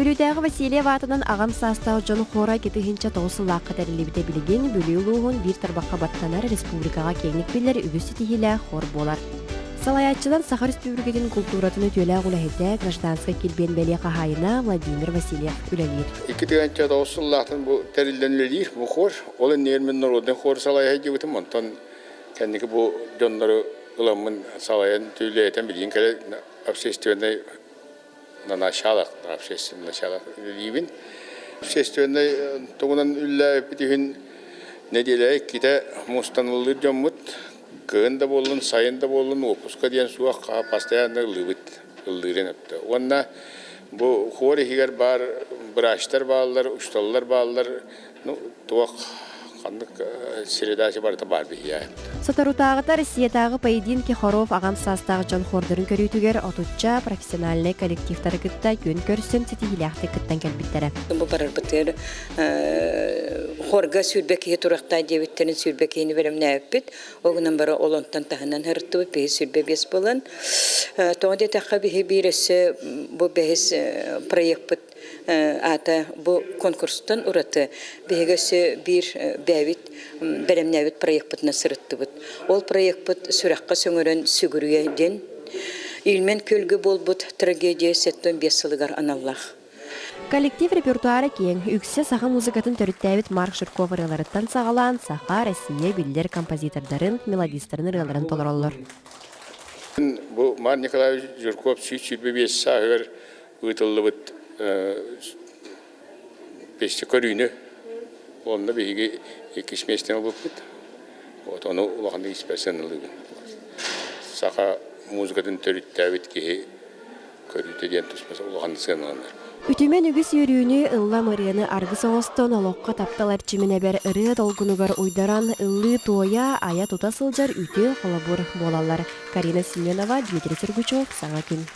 Бүлүүтээҕи Васильев аатынан аҕам саастаах дьон хора 2009 сыллаахха тэриллибитэ билигин Бүлүү улууһун биир тарбахха баттанар республикаҕа киэҥник биллэр үгүс ситиһиилээх хор буолар. Салайааччынан Саха Республикатын култууратын үтүөлээх үлэһитэ, гражданскай килбиэн бэлиэ хаһаайына Владимир Васильев үлэлиир. 2009 сыллаахтан бу тэриллэн үлэлиир бу хор. Ол иннигэр мин народный хор салайа сылдьыбытым. Онтон кэнники бу дьоннору ыламмын салайан үлэлэтэн билигин кэлэ общественнай на началах, на общественных началах үлэлиибин. Общественнай тугунан үлэлээбиппит иһин нэдиэлэ иккитэ мустан ыллыыр дьоммут кыһын да буоллун, сайын да буоллун уоппуска диэн суох постоянно ыллыыбыт, ыллыырын өттө. Уонна бу хор иһигэр баар быраачтар бааллар, учууталлар бааллар, ну туох ханнык среда барыта баар биһиэхэ. Соторутааҕыта Россиятааҕы поединки хоров аҕам саастаах дьон хордорун көрүүтүгэр отучча профессиональнай коллективтары кытта күөн көрсөн ситиһиилээхтик кыттан кэлбиттэрэ. Бу барарбытыгар хорга сүүрбэ киһи турахтаа диэбиттэрин сүүрбэ киһини бэлэмнээбиппит. Ол гынан бары ол онтон таһынан һырыттыбыт биһи 25 буолан. Тоҕо диэтэххэ биһи биир өссө бу бэһис проекпыт аата бу конкурстан ураты биһиги өссө биир бэйэбит бэлэмнээбит проекпытынан сырыттыбыт. Ол проекпыт сүрэххэ сөҥөрөн сүгүрүйэ диэн Ильмен күөлгэ буолбут трагедия 75 сылыгар аналлаах. Коллектив репертуара киэҥ, үксэ саха музыкатын төрүттээбит Марк Жирков ырыаларыттан саҕалаан саха, Россия биллэр композитордарын, мелодистарын ырыаларын толороллор. Бу Марк Николаевич Жирков 125 сааһыгар ыытыллыбыт песня көрүүнү онно биһиги иккис миэстэни ылбыппыт. Вот ону улаханнык испэр сыаналыыбын. Саха музыкатын төрүттээбит киһи көрүүтэ диэн туспа улахан сыаналанар. Үтүмэн үгүс үөрүүнү, ыллам ырыаны аргыс оҥостон, олоххо таптал эрчимин эбэр ырыа долгунугар уйдаран, ыллыы-туойа, айа-тута сылдьар үтүө холобур буолаллар. Карина Семенова, Дмитрий Сергучев, Саҥа күн.